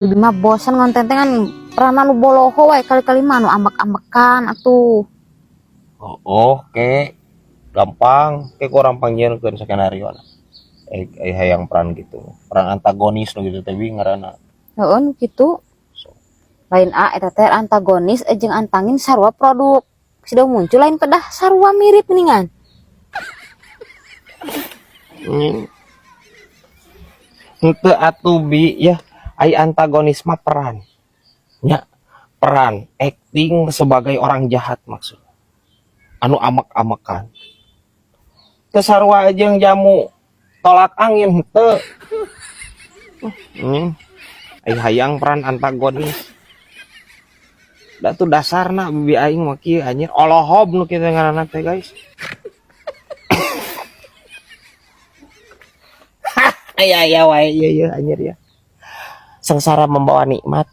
Bibi mah bosan ngonten teh kan peran anu boloho wae, kali-kali mah anu ambek-ambekan atuh. Oh, oke. Gampang, ke kurang panggilkeun skenario. Eh, eh hayang peran gitu. Peran antagonis nu gitu teh, Bi, ngaranna. Heeh, nu kitu. So. Lain a eta teh antagonis jeung antangin sarua produk. Sudah muncul lain pedah sarua mirip mendingan. Henteu atuh, Bi, ya. Ai antagonis mah peran. Ya, peran acting sebagai orang jahat maksudnya. Anu amek-amekan. Teu sarua jeung jamu tolak angin henteu. Ai hayang peran antagonis. Da tuh dasarna bibi aing mah kieu anjir, olohob nu kitu ngaranna teh, guys. Hah, aya aya wae ieu ieu anjir ya. Sengsara membawa nikmat.